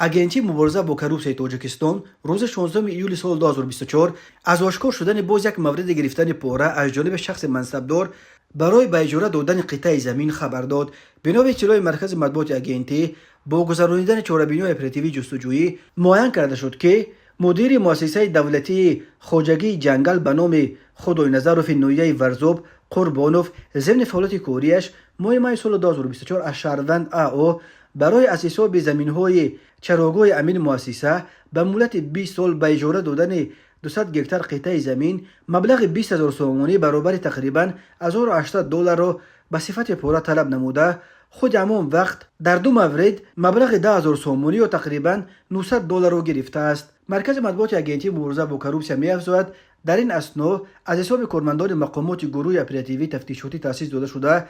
Агентии мубориза бо коррупсияи Тоҷикистон рӯзи 16 июли соли 2024 аз ошкор шудани боз як мавриди гирифтани пора аз ҷониби шахси мансабдор барои ба иҷора додани қитъаи замин хабар дод. Бино ба иттилои маркази матбуоти агентӣ, бо гузаронидани чорабиниҳои оперативии ҷустуҷӯӣ муайян карда шуд, ки мудири муассисаи давлатии хоҷагии ҷангал ба номи Худойназарови ноҳияи Варзоб Қурбонов зимни фаъолияти кориаш моҳи майи соли 2024 аз шаҳрванд АО барои аз ҳисоби заминҳои чарогоҳи амини муассиса ба муҳлати 20 сол ба иҷора додани 200 гектар қитъаи замин маблағи 20 ҳазор сомонӣ, баробари тақрибан 1800 долларро ба сифати пора талаб намуда, худи ҳамон вақт дар ду маврид маблағи 10 ҳазор сомонӣ ё тақрибан 900 долларро гирифтааст. Маркази матбуоти Агентии мубориза бо коррупсия меафзояд, дар ин асно аз ҳисоби кормандони мақомоти гурӯҳи оперативии тафтишотӣ таъсис дода шуда,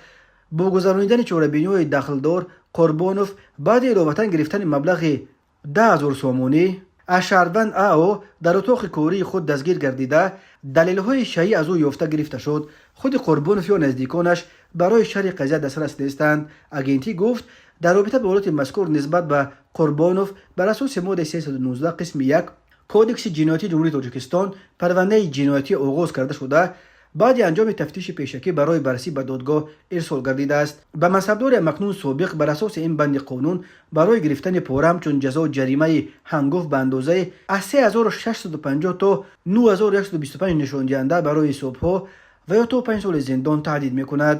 бо гузаронидани чорабиниҳои дахлдор Қурбонов баъди иловатан гирифтани маблағи 10 ҳазор сомонӣ аз шаҳрванд АО дар утоқи кории худ дастгир гардида, далелҳои шаӣ аз ӯ ёфта гирифта шуд. Худи Қурбонов ё наздиконаш барои шарҳи қазия дастрас нестанд. Агентӣ гуфт, дар робита ба ҳолати мазкур нисбат ба Қурбонов бар асоси моддаи 319 қисми 1 Кодекси ҷиноятии Ҷумҳурии Тоҷикистон парвандаи ҷиноятӣ оғоз карда шуда, баъди анҷоми тафтиши пешакӣ барои баррасӣ ба додгоҳ ирсол гардидааст. Ба мансабдори ҳамакнун собиқ бар асоси ин банди қонун барои гирифтани пора ҳамчун ҷазо ҷаримаи ҳангофт ба андозаи аз 3650 то 9125 нишондиҳанда барои ҳисобҳо ва ё то 5 соли зиндон таҳдид мекунад.